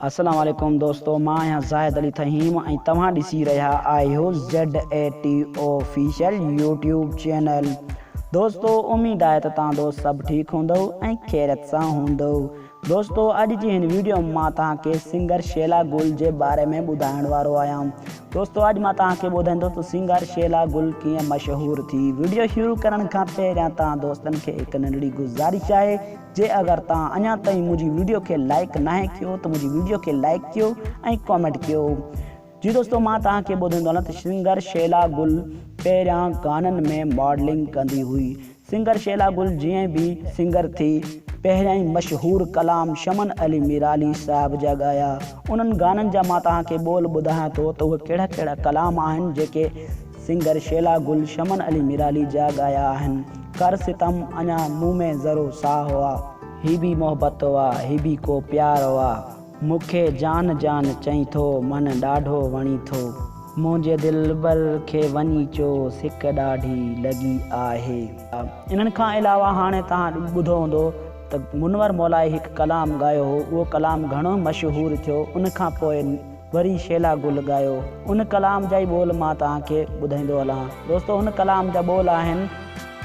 السلام عليڪم دوستو مان آهيان زاهد علي ٿهيم ۽ توهان ڏسي رهيا آهيو Z A T official YouTube channel دوستو اميد آهي ته توهان دوست سڀ ٺيڪ هوندؤ ۽ خيريت سان هوندؤ دوستو اڄ جي هن ويڊيو ۾ مان توهان کي سنگر شيلا گل جي باري ۾ ٻڌائڻ وارو آهيان دوستو اڄ مان توهان کي ٻڌائيندس ته سنگر شيلا گل ڪيئن مشهور ٿي ويڊيو شروع ڪرڻ کان پهريان توهان دوستن کي هڪ ننڍڙي گذارش آهي جي اگر توهان اڃا تائين منهنجي ويڊيو کي لائيڪ ناهي ڪيو ته منهنجي ويڊيو کي لائيڪ ڪيو ۽ ڪامينٽ ڪيو. جي دوستو مان توهان کي ٻڌائيندو هلان ته سنگر شيلا گل پهريان گانن ۾ ماڊلنگ ڪندي هئي. سنگر شيلا گل جيئن به سنگر ٿي پهريائين مشهور ڪلام شمن علي ميرالي صاحب جا ڳايا. انهن گانن جا مان توهان کي ٻول ٻڌايان ٿو ته اهي ڪهڙا ڪهڙا ڪلام آهن جيڪي سنگر شيلا گل شمن علي ميرالي جا ڳايا آهن. ڪر ستم اڃا مون ۾ ذرو ساهه آ. هي ڀي محبت آ هي ڀي ڪو پيار آ. مون کي جان جان چئين ٿو من ڏاڍو وڻي ٿو. منهنجي دلبر کي وڃي چو سڪ ڏاڍي لڳي آهي. انهن کان علاوه هاڻي توهان ٻڌو هوندو ته منور مولائي هڪ ڪلام ڳايو هو اهو ڪلام گهڻو مشهور ٿيو ان کان پوء وري شيلا گل ڳايو. ان ڪلام جا ئي ٻول مان توهان کي ٻڌائيندو هلان. دوستو هن ڪلام جا ٻول آهن،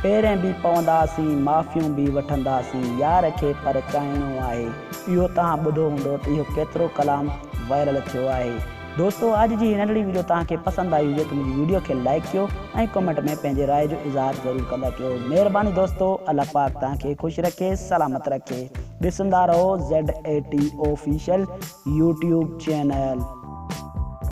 پيرين به پونداسين، معافيون به وٺنداسين، يار کي پرچائڻو آهي. اهو توهان ٻڌو هوندو ته اهو ڪيترو ڪلام وائرل ٿيو آهي. دوستو اڄ جي هي ننڍڙي ويڊيو توهان کي پسند آئي هجي ته منهنجي ويڊيو کي لائيڪ ڪيو ۽ ڪمينٽ ۾ پنهنجي راء جو اظهار ضرور ڪندا ڪيو. مهرباني دوستو الله پاڪ توهان کي خوش رکي سلامت رکي. ڏسندا رهو ZAT official. YouTube channel.